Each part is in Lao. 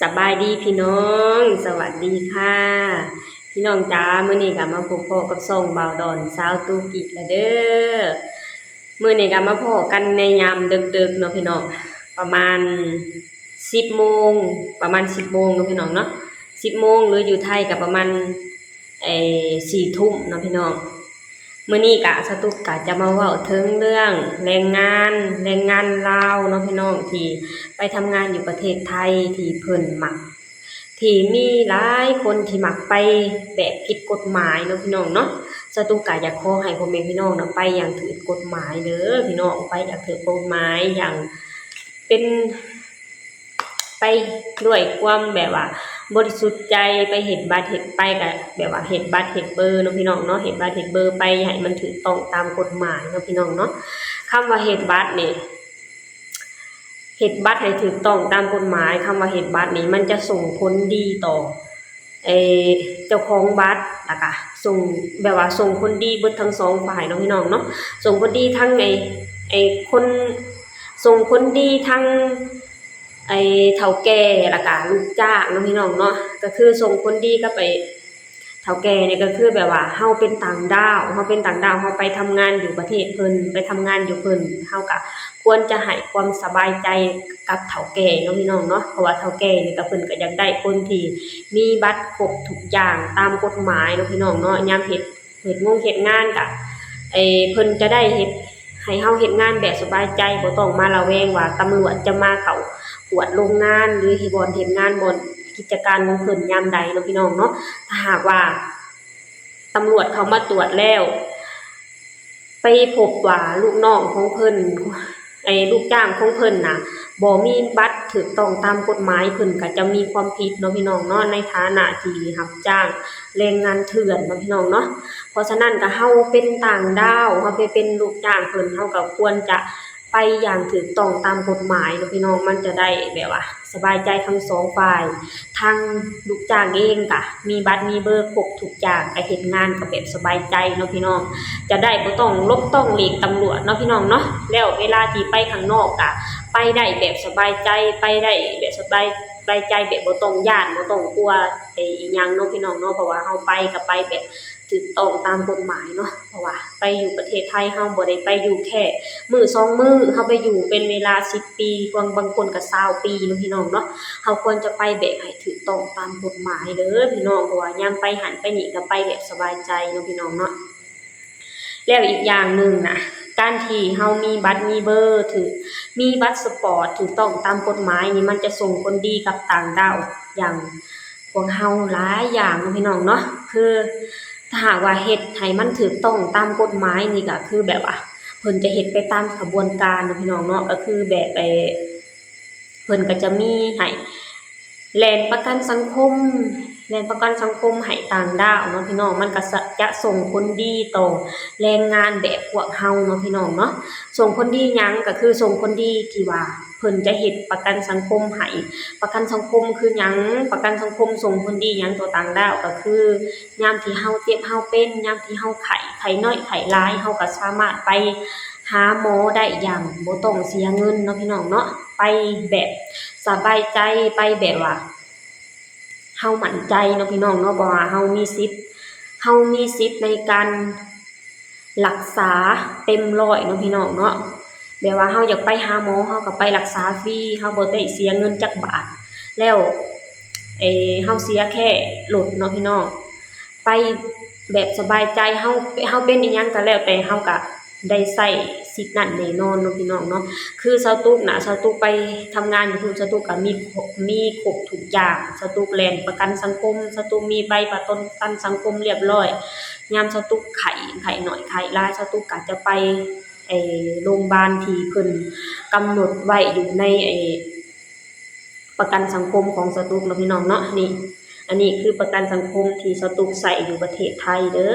ສະບາຍດີພີ່ນ້ອງ ສະຫວັດດີຄ່ະ ພີ່ນ້ອງຈ໋າ. ມື້ນີ້ກໍມາພົບພໍ້ກັບຊ່ອງບ່າວດອນຊາວຕຸກອີກແລ້ວເດີ້. ມື້ນີ້ກໍມາພໍ້ກັນໃນຍາມເດິກໆເນາະພີ່ນ້ອງ ປະມານສິບໂມງ ປະມານສິບໂມງເນາະພີ່ນ້ອງເນາະ ສິບໂມງ ຫຼືຢູ່ໄທກໍປະມານ ເອີ ສີ່ທຸ່ມເນາະພີ່ນ້ອງ. ມື້ນີ້ກະສາວຕຸກກະຈະມາເວົ້າເຖິງເລື່ອງແຮງງານ ແຮງງານລາວເນາະພີ່ນ້ອງ ທີ່ໄປທຳງານຢູ່ປະເທດໄທ ທີ່ເພິ່ນມັກ ທີ່ມີຫຼາຍຄົນທີ່ມັກໄປແບບຜິດກົດໝາຍເນາະພີ່ນ້ອງເນາະ. ສາວຕຸກກະຢາກຂໍໃຫ້ພໍ່ແມ່ພີ່ນ້ອງນະ ໄປຢ່າງຖືກກົດໝາຍເດີ້ພີ່ນ້ອງ ໄປຢ່າງຖືກກົດໝາຍ ຢ່າງເປັນ ໄປດ້ວຍຄວາມແບບວ່າບໍລິສຸດໃຈ ໄປເຮັດບັດເຮັດ ໄປກະແບບວ່າເຮັດບັດເຮັດເບີເນາະພີ່ນ້ອງເນາະ ເຮັດບັດເຮັດເບີໄປໃຫ້ມັນຖືກຕ້ອງຕາມກົດໝາຍເນາະພີ່ນ້ອງເນາະ. ຄຳວ່າເຮັດບັດນີ້ ເຮັດບັດໃຫ້ຖືກຕ້ອງຕາມກົດໝາຍ ຄຳວ່າເຮັດບັດນີ້ມັນຈະສົ່ງຜົນດີຕໍ່ ເອີ ເຈົ້າຂອງບັດ ແລ້ວກະສົ່ງ ແບບວ່າສົ່ງຜົນດີເບິດທັງສອງຝ່າຍເນາະພີ່ນ້ອງເນາະ ສົ່ງຜົນດີທັງໄອ້ ໄອ້ຄົນ ສົ່ງຜົນດີທັງ ໄອ້ເຖົ້າແກ່ ແລ້ວກະລູກຈ້າງເນາະພີ່ນ້ອງເນາະ ກໍຄືສົ່ງຜົນດີກັບໄອ້ເຖົ້າແກ່ນີ້ ກໍຄືແບບວ່າເຮົາເປັນຕ່າງດ້າວ ເຮົາເປັນຕ່າງດ້າວ ເຮົາໄປທຳງານຢູ່ປະເທດເພິ່ນ ໄປທຳງານຢູ່ເພິ່ນ ເຮົາກະຄວນຈະໃຫ້ຄວາມສະບາຍໃຈກັບເຖົ້າແກ່ເນາະພີ່ນ້ອງເນາະ ເພາະວ່າເຖົ້າແກ່ນີ້ກໍ ເພິ່ນກໍຢາກໄດ້ຄົນທີ່ມີບັດຄົບທຸກຢ່າງຕາມກົດໝາຍເນາະພີ່ນ້ອງເນາະ ຍາມເຮັດ ເຮັດວງເຮັດງານກະ ເອີ ເພິ່ນຈະໄດ້ເຮັດ ໃຫ້ເຮົາເຮັດງານແບບສະບາຍໃຈ ບໍ່ຕ້ອງມາລະແວງວ່າຕຳຫຼວດຈະມາເຂົ້າກວດໂລງງານ ຫຼື ເຮັດ ບ່ອນເຮັດງານ ບ່ອນກິດຈະການຂອງເພິ່ນຍາມໃດເນາະພີ່ນ້ອງເນາະ. ຖ້າຫາກວ່າຕຳຫຼວດເຂົ້າມາກວດແລ້ວ ໄປພົບວ່າລູກນ້ອງຂອງເພິ່ນ ໄອ້ລູກຈ້າງຂອງເພິ່ນນະ ບໍ່ມີບັດຖືກຕ້ອງຕາມກົດໝາຍ ເພິ່ນກໍຈະມີຄວາມຜິດເນາະພີ່ນ້ອງເນາະ ໃນຖານະທີ່ຮັບຈ້າງແຮງງານເຖື່ອນເນາະພີ່ນ້ອງເນາະ. ເພາະສະນັ້ນກໍເຮົາເປັນຕ່າງດ້າວ ເຮົາໄປເປັນລູກຈ້າງເພິ່ນ ເຮົາກໍຄວນຈະໄປຢ່າງຖືກຕ້ອງຕາມກົດໝາຍເນາະພີ່ນ້ອງ ມັນຈະໄດ້ແບບວ່າ ສະບາຍໃຈທັງສອງຝ່າຍ ທາງລູກຈ້າງເອງກະມີບັດມີເບີຄົບທຸກຢ່າງ ກະເຮັດງານກະແບບສະບາຍໃຈເນາະພີ່ນ້ອງ ຈະໄດ້ບໍ່ຕ້ອງຫຼົບຕ້ອງຫຼີກຕຳຫຼວດເນາະພີ່ນ້ອງເນາະ. ແລ້ວເວລາທີ່ໄປຂ້າງນອກກະໄປໄດ້ແບບສະບາຍໃຈ ໄປໄດ້ແບບສະບາຍ ສະບາຍໃຈ ແບບບໍ່ຕ້ອງຢ້ານ ບໍ່ຕ້ອງກົວ ເອີ ອີ່ຫຍັງເນາະພີ່ນ້ອງເນາະ ເພາະວ່າເຮົາໄປກະໄປແບບ ຖືກຕ້ອງຕາມກົດໝາຍເນາະ ເພາະວ່າໄປຢູ່ປະເທດໄທ ເຮົາບໍ່ໄດ້ໄປຢູ່ແຄ່ມື້ສອງມື້ ເຮົາໄປຢູ່ເປັນເວລາສິບປີ ບາງ ບາງຄົນກໍຊາວປີເນາະພີ່ນ້ອງເນາະ. ເຮົາຄວນຈະໄປແບບໃຫ້ຖືກຕ້ອງຕາມກົດໝາຍເດີພີ່ນ້ອງ ເພາະວ່າຍາມໄປຫັ້ນໄປນີ້ກໍໄປແບບສະບາຍໃຈເນາະພີ່ນ້ອງເນາະ. ແລ້ວອີກຢ່າງໜຶ່ງນະ ການທີ່ເຮົາມີບັດມີເບີ ຖືກ ມີບັດສະປອດ ຖືກຕ້ອງຕາມກົດໝາຍນີ້ ມັນຈະສົ່ງຜົນດີກັບຕ່າງດ້າວຢ່າງ ພວກເຮົາຫຼາຍຢ່າງເນາະພີ່ນ້ອງເນາະ ຄືຖ້າຫາກວ່າເຮັດໃຫ້ມັນຖືກຕ້ອງຕາມກົດໝາຍນີ້ ກໍຄືແບບວ່າເພິ່ນຈະເຮັດໄປຕາມຂະບວນການເນາະພີ່ນ້ອງເນາະ ກໍຄືແບບ ເອີ ເພິ່ນກໍຈະມີໃຫ້ແລ່ນປະກັນສັງຄົມ ແລ່ນປະກັນສັງຄົມໃຫ້ຕ່າງດ້າວເນາະພີ່ນ້ອງ ມັນກໍສະ ຈະສົ່ງຜົນດີຕໍ່ແຮງງານແບບພວກເຮົາເນາະພີ່ນ້ອງເນາະ. ສົ່ງຜົນດີຫຍັງ? ກໍຄືສົ່ງຜົນດີທີ່ວ່າເພິ່ນຈະເຮັດປະກັນສັງຄົມໃຫ້ ປະກັນສັງຄົມຄືຫຍັງ? ປະກັນສັງຄົມສົ່ງຜົນດີຫຍັງຕໍ່ຕ່າງດ້າວ? ກໍຄືຍາມທີ່ເຮົາເຈັບເຮົາເປັນ ຍາມທີ່ເຮົາໄຂ້ ໄຂ້ນ້ອຍໄຂ້ຫຼາຍ ເຮົາກໍສາມາດໄປຫາໝໍໄດ້ຢ່າງບໍ່ຕ້ອງເສຍເງິນເນາະພີ່ນ້ອງເນາະ ໄປແບບສະບາຍໃຈ ໄປແບບວ່າເຮົາໝັ້ນໃຈເນາະພີ່ນ້ອງເນາະ ເພາະວ່າເຮົາມີສິດ ເຮົາມີສິດໃນການ ລັກສາເຕັມຮ້ອຍເນາະພີ່ນ້ອງເນາະ ແບບວ່າເຮົາຢາກໄປຫາໝໍ ເຮົາກໍໄປລັກສາຟຣີ ເຮົາບໍ່ໄດ້ເສຍເງິນຈັກບາດ ແລ້ວ ເອີ ເຮົາເສຍແຄ່ລົດເນາະພີ່ນ້ອງ ໄປແບບສະບາຍໃຈ ເຮົາ ເຮົາເປັນອີ່ຫຍັງກໍແລ້ວແຕ່ ເຮົາກໍໄດ້ໃຊ້ສິດນັ້ນແນ່ນອນເນາະພີ່ນ້ອງເນາະ. ຄືສາວຕຸກນະ ສາວຕຸກໄປທຳງານຢູ່ພຸ້ນ ສາວຕຸກກໍມີ ມີຄົບທຸກຢ່າງ ສາວຕຸກແລ່ນປະກັນສັງຄົມ ສາວຕຸກມີໃບປະກັນສັງຄົມລຽບຮ້ອຍ ຍາມສາວຕຸກໄຂ້ ໄຂ້ໜ້ອຍໄຂ້ຫຼາຍ ສາວຕຸກກໍຈະໄປ ເອີ ໂລງບານທີ່ເພິ່ນກຳນົດໄວ້ຢູ່ໃນ ເອີ ປະກັນສັງຄົມຂອງສາວຕຸກເນາະພີ່ນ້ອງເນາະ. ນີ້ ອັນນີ້ຄືປະກັນສັງຄົມທີ່ສາວຕຸກໃຊ້ຢູ່ປະເທດໄທເດີ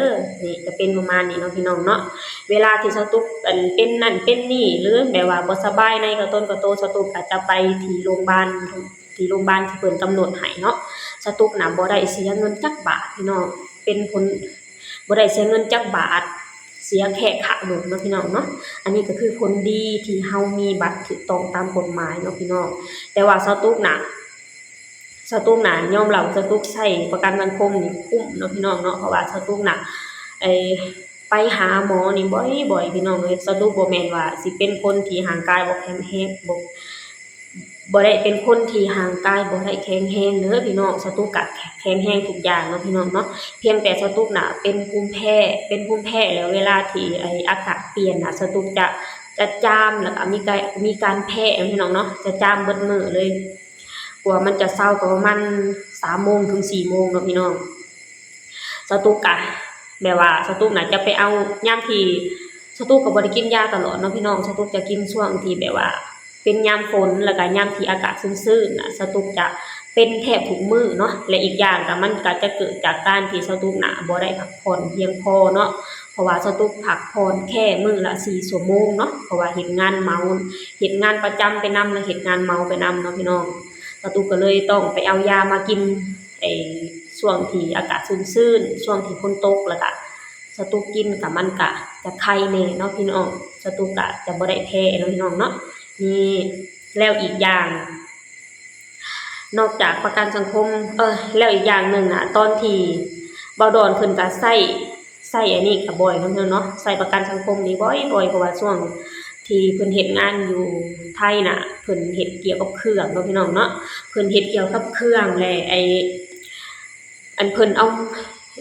ນີ້ຈະເປັນປະມານນີ້ເນາະພີ່ນ້ອງເນາະ. ເວລາທີ່ສາວຕຸກ ອັນ ເປັນນັ້ນເປັນນີ້ ຫຼືແບບວ່າບໍ່ສະບາຍໃນກະຕົນກະໂຕ ສາວຕຸກກໍຈະໄປທີ່ໂລງບານ ທີ່ໂລງບານທີ່ເພິ່ນກຳນົດໃຫ້ເນາະ. ສາວຕຸກນະບໍ່ໄດ້ເສຍເງິນຈັກບາດພີ່ນ້ອງ ເປັນຜົນ ບໍ່ໄດ້ເສຍເງິນຈັກບາດ ເສຍແຄ່ຄ່າລົດເນາະພີ່ນ້ອງເນາະ. ອັນນີ້ກໍຄືຜົນດີທີ່ເຮົາມີບັດຖືກຕ້ອງຕາມກົດໝາຍເນາະພີ່ນ້ອງ. ແຕ່ວ່າສາວຕຸກນະ ສາວຕຸກນະຍອມຮັບວ່າສາວຕຸກໃຊ້ປະກັນສັງຄົມນີ້ຄຸ້ມເນາະພີ່ນ້ອງເນາະ ເພາະວ່າສາວຕຸກນະ ໄອ້ ໄປຫາໝໍນີ້ບ່ອຍໆ ພີ່ນ້ອງເອີຍ. ສາວຕຸກບໍ່ແມ່ນວ່າຊິເປັນຄົນທີ່ຮ່າງກາຍບໍ່ແຂງແຮງ ບໍ່ ບໍ່ໄດ້ເປັນຄົນທີ່ຮ່າງກາຍບໍ່ໄດ້ແຂງແຮງເດີພີ່ນ້ອງ, ສາວຕຸກກະແຂງແຮງທຸກຢ່າງເນາະພີ່ນ້ອງເນາະ. ພຽງແຕ່ສາວຕຸກນະເປັນພູມແພ້ ເປັນພູມແພ້ ແລ້ວເວລາທີ່ ໄອ້ ອາກາດປ່ຽນນະ ສາວຕຸກຈະ ຈະຈາມ ແລ້ວກະມີການ ມີການແພ້ເນາະພີ່ນ້ອງເນາະ, ຈະຈາມເບິດມື້ເລີຍ. ກວ່າມັນຈະເຊົາກໍປະມານສາມໂມງເຖິງສີ່ໂມງເນາະພີ່ນ້ອງ. ສາວຕຸກກະ ແບບວ່າສາວຕຸກນະຈະໄປເອົາຍາມທີ່ ສາວຕຸກກໍບໍ່ໄດ້ກິນຢາຕະຫຼອດເນາະພີ່ນ້ອງ, ສາວຕຸກຈະກິນຊ່ວງທີ່ແບບວ່າເປັນຍາມຝົນ ແລ້ວກະຍາມທີ່ອາກາດຊື້ນໆນະ ສາວຕຸກຈະເປັນແທບທຸກມື້ເນາະ. ແລະ ອີກຢ່າງກະ ມັນກະຈະເກີດຈາກການທີ່ສາວຕຸກນະບໍ່ໄດ້ພັກຜ່ອນພຽງພໍເນາະ, ເພາະວ່າສາວຕຸກພັກຜ່ອນແຄ່ມື້ລະສີ່ຊົ່ວໂມງເນາະ, ເພາະວ່າເຮັດງານເມົາ ເຮັດງານປະຈຳໄປນຳ ແລະ ເຮັດງານເມົາໄປນຳເນາະພີ່ນ້ອງ. ສາວຕຸກກໍເລີຍຕ້ອງໄປເອົາຢາມາກິນ ໄອ້ ຊ່ວງທີ່ອາກາດຊື້ນໆ ຊ່ວງທີ່ຝົນຕົກ ແລ້ວກະສາວຕຸກກິນກະ ມັນກະຈະໄຄແດ່ເນາະພີ່ນ້ອງ, ສາວຕຸກກະຈະບໍ່ໄດ້ແພ້ເນາະພີ່ນ້ອງເນາະ. ນີ້ ແລ້ວອີກຢ່າງ ນອກຈາກປະກັນສັງຄົມ ເອີ ແລ້ວອີກຢ່າງໜຶ່ງນະ ຕອນທີ່ບ່າວດອນເພິ່ນກະໃຊ້ ໃຊ້ອັນນີ້ກະບ່ອຍເນາະພີ່ນ້ອງເນາະ, ໃຊ້ປະກັນສັງຄົມນີ້ບ່ອຍໆ ເພາະວ່າຊ່ວງທີ່ເພິ່ນເຮັດງານຢູ່ໄທນະ ເພິ່ນເຮັດກ່ຽວກັບເຄື່ອງເນາະພີ່ນ້ອງເນາະ, ເພິ່ນເຮັດກ່ຽວກັບເຄື່ອງ ແລະ ໄອ້ ອັນເພິ່ນເອົາ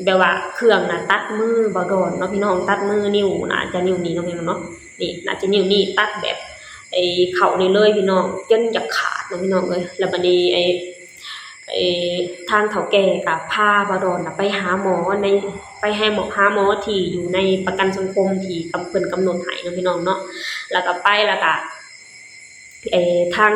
ແບບວ່າເຄື່ອງນະຕັດມືບ່າວດອນເນາະພີ່ນ້ອງ, ຕັດມືນິ້ວ ໜ້າຈະນິ້ວນີ້ເນາະພີ່ນ້ອງເນາະ, ນີ້ໜ້າຈະນິ້ວນີ້ ຕັດແບບ ໄອ້ ເຂົ້ານີ້ເລີຍພີ່ນ້ອງ, ຈົນຢາກຂາດເນາະພີ່ນ້ອງເອີຍ. ແລ້ວບັດນີ້ ໄອ້ ໄອ້ ທາງເຖົ້າແກ່ກໍພາບ່າວດອນນະໄປຫາໝໍໃນ ໄປໃຫ້ໝໍ ຫາໝໍທີ່ຢູ່ໃນປະກັນສັງຄົມທີ່ກຳ ເພິ່ນກຳນົດໃຫ້ເນາະພີ່ນ້ອງເນາະ, ແລ້ວກໍໄປ ແລ້ວກໍ ເອີ ທາງ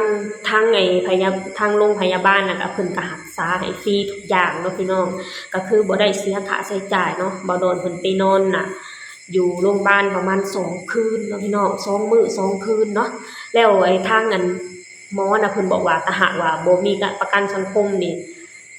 ທາງໄອ້ພະຍາ ທາງໂຮງພະຍາບານນະ ກໍເພິ່ນກໍຮັກສາໃຫ້ຟຣີທຸກຢ່າງເນາະພີ່ນ້ອງ, ກໍຄືບໍ່ໄດ້ເສຍຄ່າໃຊ້ຈ່າຍເນາະ. ບ່າວດອນເພິ່ນໄປນອນນະ ຢູ່ໂຮງບານປະມານສອງຄືນເນາະພີ່ນ້ອງ, ສອງມື້ສອງຄືນເນາະ. ແລ້ວໄອ້ທາງອັນໝໍນະ ເພິ່ນບອກວ່າ ຖ້າຫາກວ່າບໍ່ມີກະ ປະກັນສັງຄົມນີ້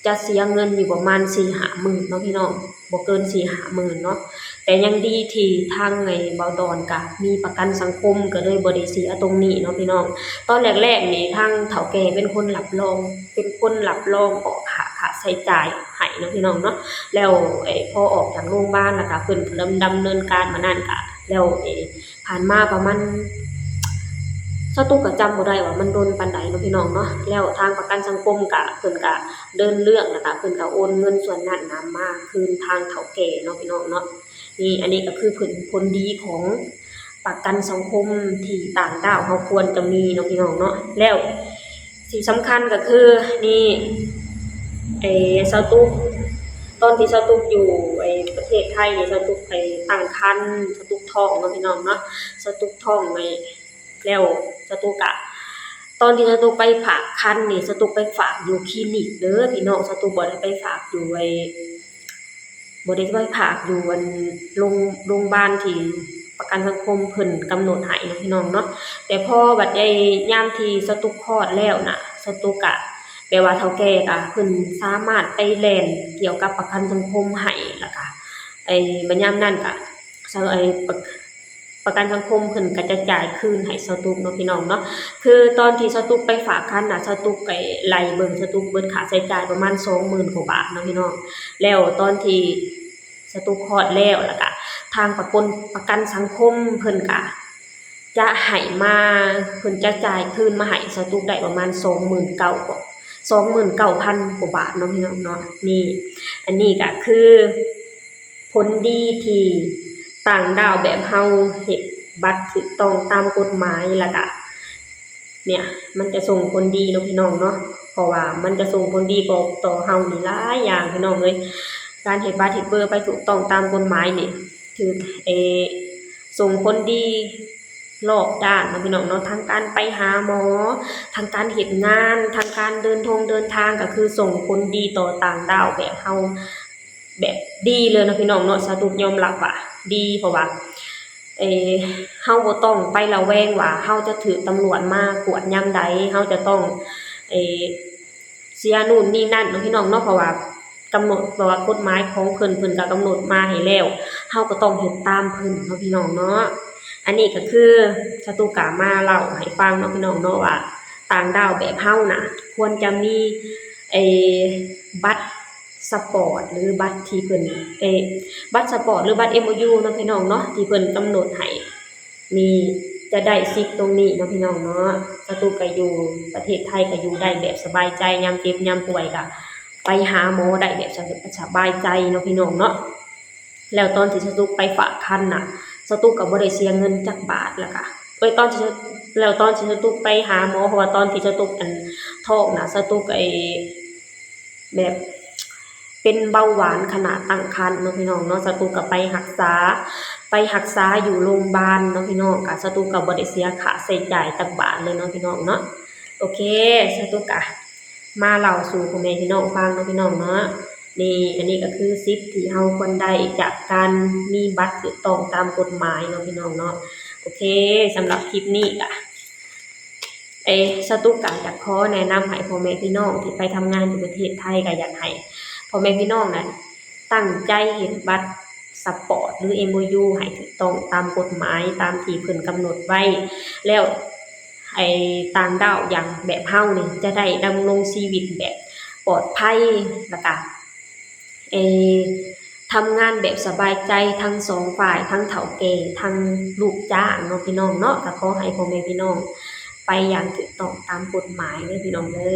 ຈະເສຍເງິນຢູ່ປະມານສີ່ຫ້າໝື່ນເນາະພີ່ນ້ອງ, ບໍ່ເກີນສີ່ຫ້າໝື່ນເນາະ. ແຕ່ຍັງດີທີ່ທາງໄອ້ບ່າວດອນກະມີປະກັນສັງຄົມ ກໍເລີຍບໍ່ໄດ້ເສຍຕົງນີ້ເນາະພີ່ນ້ອງ. ຕອນແລກໆນີ້ທາງເຖົ້າແກ່ເປັນຄົນຮັບຮອງ ເປັນຄົນຮັບຮອງອອກຄ່າ ຄ່າໃຊ້ຈ່າຍໃຫ້ເນາະພີ່ນ້ອງເນາະ. ແລ້ວ ເອີ ພໍອອກຈາກໂຮງບານແລ້ວກະ ເພິ່ນກໍດຳ ດຳເນີນການມານັ້ນກະ ແລ້ວ ເອີ ຜ່ານມາປະມານ ສາວຕຸກກໍຈຳບໍ່ໄດ້ວ່າມັນດົນປານໃດເນາະພີ່ນ້ອງເນາະ. ແລ້ວທາງປະກັນສັງຄົມກະ ເພິ່ນກະເດີນເລື່ອງ ແລ້ວກະເພິ່ນກະໂອນເງິນສ່ວນນັ້ນນະມາຄືນທາງເຖົ້າແກ່ເນາະພີ່ນ້ອງເນາະ. ນີ້ ອັນນີ້ກໍຄືຜົນ ຜົນດີຂອງປະກັນສັງຄົມທີ່ຕ່າງດ້າວເຮົາຄວນຈະມີເນາະພີ່ນ້ອງເນາະ. ແລ້ວ ທີ່ສຳຄັນກໍຄືນີ້ ໄອ້ສາວຕຸກ ຕອນທີ່ສາວຕຸກຢູ່ໄອ້ປະເທດໄທນີ້ ສາວຕຸກໄປຕັ້ງຄັນ ສາວຕຸກທ້ອງເນາະພີ່ນ້ອງເນາະ, ສາວຕຸກທ້ອງໄປ ແລ້ວສາວຕຸກກະ ຕອນທີ່ສາວຕຸກໄປຝາກຄັນນີ້ ສາວຕຸກໄປຝາກຢູ່ຄລີນິກເດີພີ່ນ້ອງ, ສາວຕຸກບໍ່ໄດ້ໄປຝາກຢູ່ໄອ້ ບໍ່ໄດ້ໄປຝາກຢູ່ອັນໂຮງ ໂຮງບານທີ່ປະກັນສັງຄົມເພິ່ນກຳນົດໃຫ້ເນາະພີ່ນ້ອງເນາະ. ແຕ່ພໍບັດໄດ້ຍາມທີ່ສາວຕຸກຄອດແລ້ວນະ ສາວຕຸກກະ ແບບວ່າເຖົ້າແກ່ກະເພິ່ນສາມາດໄປແລ່ນກ່ຽວກັບປະກັນສັງຄົມໃຫ້ ແລ້ວກະ ໄອ້ ບັດຍາມນັ້ນກະ ສາວ ໄອ້ ປະ ປະກັນສັງຄົມເພິ່ນກໍຈະຈ່າຍຄືນໃຫ້ສາວຕຸກເນາະພີ່ນ້ອງເນາະ. ຄືຕອນທີ່ສາວຕຸກໄປຝາກຄັນນະ ສາວຕຸກໄປໄລ່ເບິ່ງ ສາວຕຸກເບິດຄ່າໃຊ້ຈ່າຍປະມານສອງໝື່ນກວ່າບາດເນາະພີ່ນ້ອງ. ແລ້ວຕອນທີ່ສາວຕຸກຄອດແລ້ວ ແລ້ວກະທາງປະກົນ ປະກັນສັງຄົມເພິ່ນກະຈະໃຫ້ມາ ເພິ່ນຈະຈ່າຍຄືນມາໃຫ້ສາວຕຸກໄດ້ປະມານສອງໝື່ນເກົ້າ ສອງໝື່ນເກົ້າພັນກວ່າບາດເນາະພີ່ນ້ອງເນາະ. ນີ້ ອັນນີ້ກະຄື ຜົນດີທີ່ຕ່າງດ້າວແບບເຮົາເຮັດບັດຖືກຕ້ອງຕາມກົດໝາຍ ແລ້ວກະ ເນ່ຍ ມັນຈະສົ່ງຜົນດີເນາະພີ່ນ້ອງເນາະ, ເພາະວ່າມັນຈະສົ່ງຜົນດີຕໍ່ ຕໍ່ເຮົານີ້ຫຼາຍຢ່າງພີ່ນ້ອງເອີຍ. ການເຮັດບັດເຮັດເບີໄປຖືກຕ້ອງຕາມກົດໝາຍນີ້ ຖືກ ເອ ສົ່ງຜົນດີ ຮອບດ້ານເນາະພີ່ນ້ອງເນາະ, ທັງການໄປຫາໝໍ, ທັງການເຮັດງານ, ທັງການເດີນທ່ອງເດີນທາງ ກໍຄືສົ່ງຜົນດີຕໍ່ຕ່າງດ້າວແບບເຮົາ ແບບດີເລີຍເນາະພີ່ນ້ອງເນາະ. ສາວຕຸກຍອມຮັບວ່າດີ ເພາະວ່າ ເອີ ເຮົາບໍ່ຕ້ອງໄປລະແວງວ່າເຮົາຈະຖືກຕຳຫຼວດມາກວດຍາມໃດ, ເຮົາຈະຕ້ອງ ເອີ ເສຍໂນ່ນນີ້ນັ້ນເນາະພີ່ນ້ອງເນາະ, ເພາະວ່າກຳນົດ ເພາະວ່າກົດໝາຍຂອງເພິ່ນ ເພິ່ນກໍກຳນົດມາໃຫ້ແລ້ວ, ເຮົາກໍຕ້ອງເຮັດຕາມເພິ່ນເນາະພີ່ນ້ອງເນາະ. ອັນນີ້ກໍຄືສາວຕຸກກະມາເລົ່າໃຫ້ຟັງເນາະພີ່ນ້ອງເນາະ ວ່າຕ່າງດ້າວແບບເຮົານະ ຄວນຈະມີ ໄອ້ບັດສະປອດ ຫຼື ບັດທີ່ເພິ່ນ ເອີ ບັດສະປອດ ຫຼື ບັດເອັມໂອຢູເນາະ ພີ່ນ້ອງເນາະ ທີ່ເພິ່ນກຳນົດໃຫ້ນີ້ ຈະໄດ້ສິດຕົງນີ້ເນາະ ພີ່ນ້ອງເນາະ. ສາວຕຸກກະຢູ່ປະເທດໄທ ກະຢູ່ໄດ້ແບບສະບາຍໃຈ ຍາມເຈັບຍາມປ່ວຍກະໄປຫາໝໍໄດ້ແບບສະ ສະບາຍໃຈເນາະ ພີ່ນ້ອງເນາະ. ແລ້ວຕອນທີ່ສາວຕຸກໄປຝາກຄັນນະ ສາວຕຸກກະບໍ່ໄດ້ເສຍເງິນຈັກບາດ ແລ້ວກະ ເອີຍ ຕອນທີ່ ແລ້ວຕອນທີ່ສາວຕຸກໄປຫາໝໍ ເພາະວ່າຕອນທີ່ສາວຕຸກ ອັນ ທ້ອງນະ ສາວຕຸກ ໄອ້ ແບບເປັນເບົາຫວານຂະໜາດຕັ້ງຄັນເນາະ ພີ່ນ້ອງເນາະ. ສາວຕຸກກະໄປຮັກສາ ໄປຮັກສາຢູ່ໂຮງບານເນາະ ພີ່ນ້ອງ. ກະສາວຕຸກກະບໍ່ໄດ້ເສຍຄ່າໃຊ້ຈ່າຍຈັກບາດເລີຍເນາະ ພີ່ນ້ອງເນາະ. ໂອເຄ ສາວຕຸກກະມາເລົ່າສູ່ພໍ່ແມ່ພີ່ນ້ອງຟັງເນາະ ພີ່ນ້ອງເນາະ. ນີ້ ອັນນີ້ກະຄືສິດທີ່ເຮົາຄວນໄດ້ຈາກການມີບັດຖືກຕ້ອງຕາມກົດໝາຍເນາະ ພີ່ນ້ອງເນາະ. ໂອເຄ ສຳລັບຄລິບນີ້ກະ ເອ ສາວຕຸກກະຢາກຂໍແນະນຳໃຫ້ພໍ່ແມ່ພີ່ນ້ອງທີ່ໄປທຳງານຢູ່ປະເທດໄທ ກະຢາກໃຫ້ພໍ່ແມ່ພີ່ນ້ອງນັ້ນຕັ້ງໃຈເຮັດບັດສະປອດ ຫຼື ເອັມໂອຢູ ໃຫ້ຖືກຕ້ອງຕາມກົດໝາຍ ຕາມທີ່ເພິ່ນກຳນົດໄວ້ ແລ້ວ ໄອ້ຕ່າງດ້າວຢ່າງແບບເຮົານີ້ ຈະໄດ້ດຳລົງຊີວິດແບບປອດໄພ ແລ້ວກະ ເອີ ທຳງານແບບສະບາຍໃຈທັງສອງຝ່າຍ ທັງເຖົ້າແກ່ ທັງລູກຈ້າງເນາະ ພີ່ນ້ອງເນາະ. ກະຂໍໃຫ້ພໍ່ແມ່ພີ່ນ້ອງໄປຢ່າງຖືກຕ້ອງຕາມກົດໝາຍເດີ ພີ່ນ້ອງເດີ.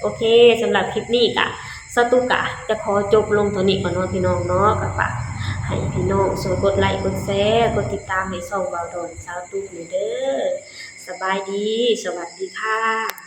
ໂອເຄ ສຳລັບຄລິບນີ້ກະ ສາວຕຸກກະຈະຂໍຈົບລົງເທົ່ານີ້ກ່ອນເນາະ ພີ່ນ້ອງເນາະ. ກະຝາກໃຫ້ພີ່ນ້ອງຊ່ວຍກົດໄລ ກົດແຊ ກົດຕິດຕາມໃຫ້ຊ່ອງເບົາດອນສາວຕຸກແດ່ເດີ. ສະບາຍດີ ສະຫວັດດີຄ່ະ.